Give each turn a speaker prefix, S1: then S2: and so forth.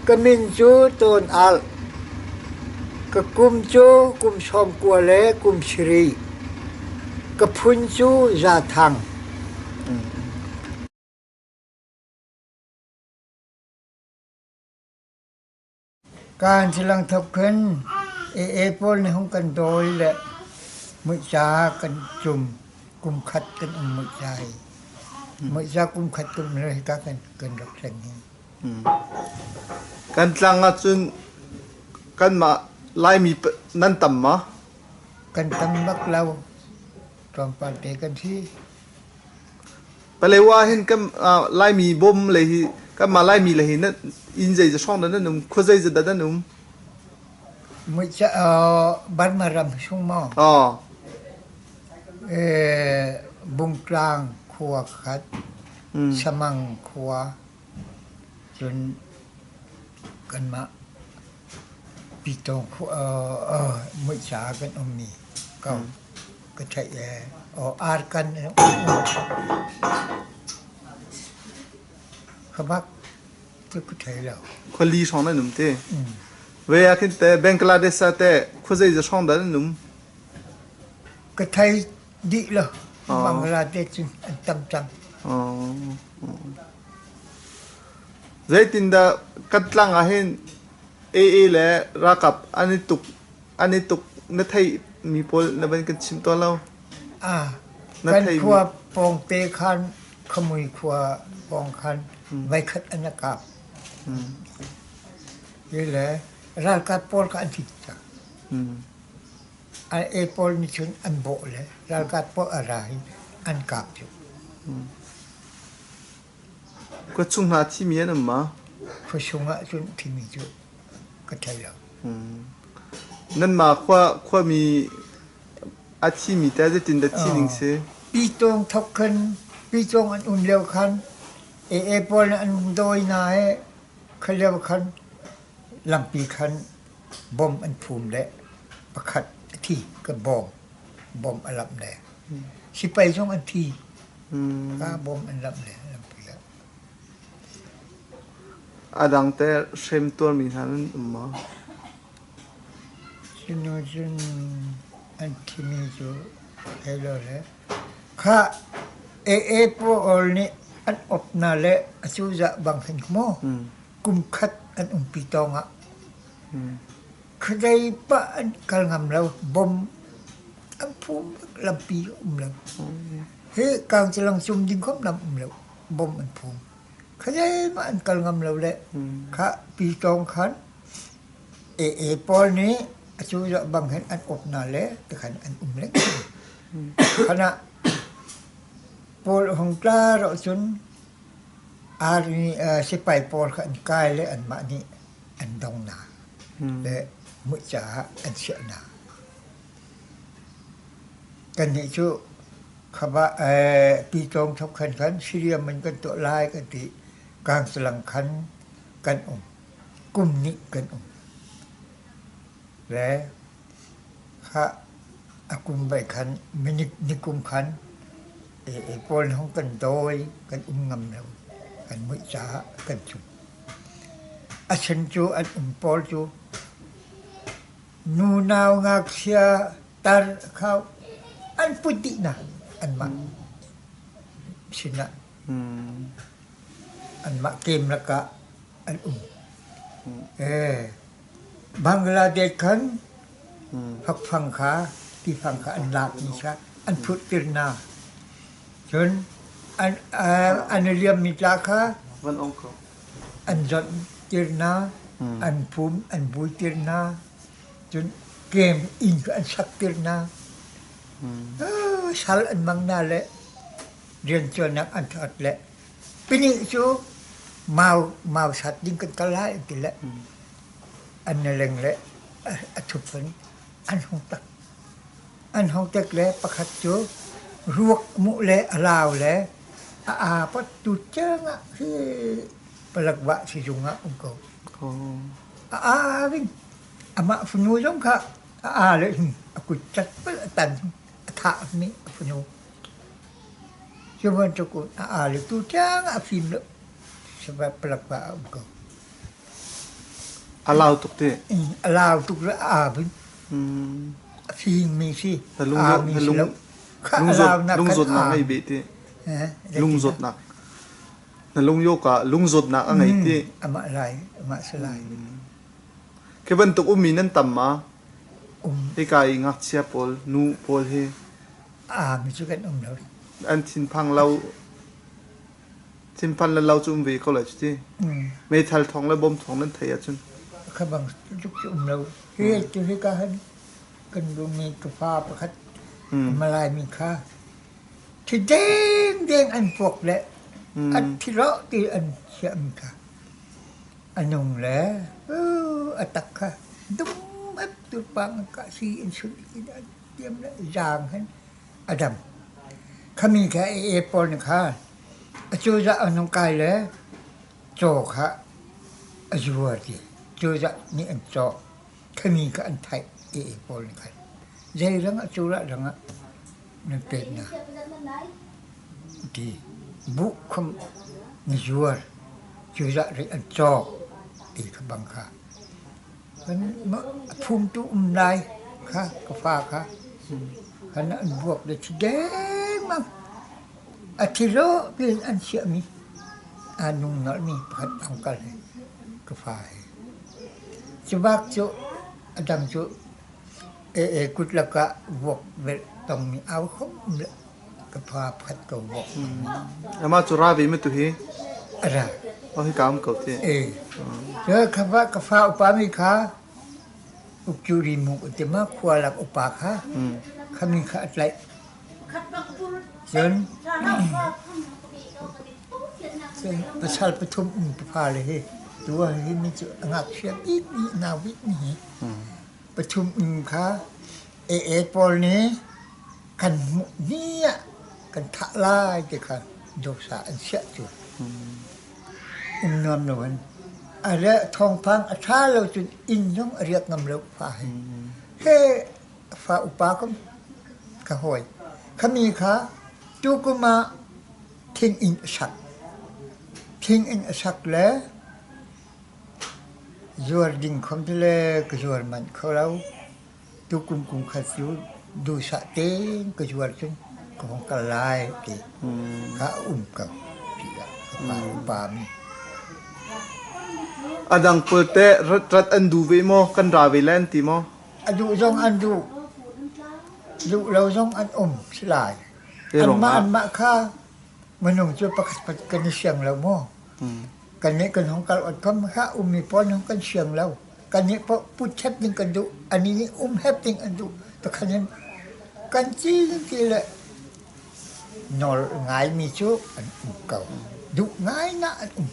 S1: Ka min cu Tawn Al. Ka kum cu kum 90 le kum sarih. Ka phun cu Zathang. Kaan silang thok khin AA pawl nih hung kan dawi le muica kan cum kum khat kan um muica hi. Muica kum khat kum le hika kan kan rak hleng hi.
S2: Kan tlang ahcun kanmah Laimi nan tam ma?
S1: Kan tam bak lo. Tlawmpal te kan si.
S2: Palewa hin kan Laimi bawm lei hi kanmah Laimi lei hi nan inn zeizat hrawng dah nan um? Khua zeizat dah nan um?
S1: Burma ram chung maw? Bungtlang khua khat, Samang khua, cun kanmah Pitawng khua muica kan ummi ko. Ka theih ee. Aw arkan ka bak cu ka thei lo.
S2: Khuali hrawng nan um ti. Ve ah khin te Bangladesh ah teh khuazei za hrawng dah nan um?
S1: Ka thei dih lo. Bangladesh cu an tam cang.
S2: Zeitindah kan tlang ah hin AA le ralkap an i tuk an i tuk na theih mi pawl na van kan chim tawn lo?
S1: Ah, kan khua pawngte khan Khamui khua pawng khan voikhat an a kap. Hi le ralkap pawl kha an thi cang. An pawl nih cun an bawh le ralkap pawl a ra i an kap cu.
S2: Khua chung hna thimi an um ma?
S1: Khua chung ah cun thimi cu ka thei lo.
S2: Nanmah khua khuami a thimi teh zeitindah thi ning si?
S1: Pitawng thok khan pitawng an um lio khan AA pawl nih an dawi hna i kha lio khan lampi khan bom an phum le pakhat a thi ka bawm bom a lamh le sipai zong an thi ka bom an lamh le lampi ah.
S2: A dang teh hremtuarmi hna nan um maw?
S1: Cunu cun an thimi cu thei lo le khah AA pawl nih an awp hna le acuzah bang hin maw kum khat an umpi tawng ah khuadei pah an kal ngam lo bom an phum lampi um lo hi kangcalang cum ding khom lam um lo bom an phum. Khazeimah an kal ngam lo le khah pitawng khan AA pawl nih acuzah bang hin an awp hna le tikhan an um lengmang. Khan ah pawl a hung tla rawh cun army sipai pawl kha an kai le anmah nih an dong hna le muih caah an chiah hna. Kannih cu Pitlawng thok khan khan Syria man kan tuah lai kan ti. Kangsalang khan kan um. Kum nih kan um. Le kha a kum vai khan minute ni kum khan pawl hong kan dawi kan um ngam lo. Kan muih caah kan cum. A chen cu an um pawl cu nunau ngakchia tar kha an put dih hna anmah sinah anmah kem lakah an um. Bangladesh khan fakfang kha tifang kha an lak mi kha an phurhtir hna. Cun an i liammi tla kha an zawnh-tir hna, an phum an buitir hna. Cun kem inn cu an saktir hna. Sal an mang hna le rianṭuannak an ṭhat le pini cu mau mau sat ding kan kal lai an ti le an naleng le a thup in an hung tak. An hung tek le pakhat cu ruak muh le a lau le a aa pot tu tiang ah hi palakvah sizung ah um ko. A aa ring. Amah fanu zong kha a aa le hin a kut cat bal a tan a thah mi a fanu. Cu bantuk a aa le tu tiang a fim lo. Palakvah ah um ko.
S2: A lau tuk ti.
S1: A lau tuk le a bin. A fimmi si.
S2: A mi si lo. Lungzawtnak ngei beh ti. Lungzawtnak. Na lungyo ka lungzawtnak a ngei ti.
S1: Amah lai, amah si lai.
S2: Khi bantuk ummi nan tam ma? Hika i ngakchia pawl, nu pawl hi.
S1: A mi cu kan um lo.
S2: An thinphang lo. Thinphan le lo cu um ve ko lai cu ti. Meithal thawng le bom thawng nan theih ahcun.
S1: Kha bang tuk cu um lo. Hi tu hi ka han kan mi tufa pakhat Malay mi kha thi deng deng an puak le an thi lo ti an chiah mi kha a nung le a tak kha dum ep tu pang ka si in sun in tiam le zaang han a dam. Khami kha AA pawl nih khan acozah an hung kai le caw kha a zuar ti. Cozah nih an cawk. Khami kha an thaih AA pawl nih khan. Zeirang ah curah rang ah nan pek hna ti. Buh khom na zuar. Cozah nih an cawk ti kha bang kha. A phumtu um lai kha ka fa kha khan an vuak le thi dengmang. A thi lo piin an chiahmi aa nung nolhmi pakhat a hung kal hi ka fa hi. Cubak cu a dang cu ee kut lakah vuak velh tongmi au hom le ka fa pakhat ko vuak.
S2: Amah cu ra ve ma tu hi?
S1: A ra.
S2: Oh hika um ko ti.
S1: Ee. Cu ka fa upa mi kha ukcuri mu ti ma khua lak upa kha khami kha a tlaih. Cun pasal pathum um fa le hi tu hi mi cu a ngakchia bik mi nau bik mi hi pathum um kha AA pawl nih kan hmuh ni ah kan thah lai ti kha dawsa an chiah cu. Um nuam lo in a le thawngpang a ṭha lo cun inn zong a riak ngam lo fa hi. He fa upa kam ka hawi. Khami kha tukum ah thing inn a sak. Thing inn a sak le zuar ding khom ti le ka zuar manh kho lo. Tukum kum khat cu duhsah tein ka zuar cun ka hung kal lai ti kha a um ko tiah ka pa upa mi.
S2: A dang pawl teh rat an duh ve maw? Kan ra ve lai an ti maw?
S1: A duh zong an duh. Duh lo zong an um si lai. Anmah anmah kha minung cu pakhat pakhat kan i siang lo maw? Kannih kan hung kal ot khom kha ummi pawl hung kan siang lo. Kannih paoh put hep ding kan duh. Anih nih um hep ding an duh. Pakhat in kan ci ti le nawl ngaimi cu an um ko. Duh ngai na an um.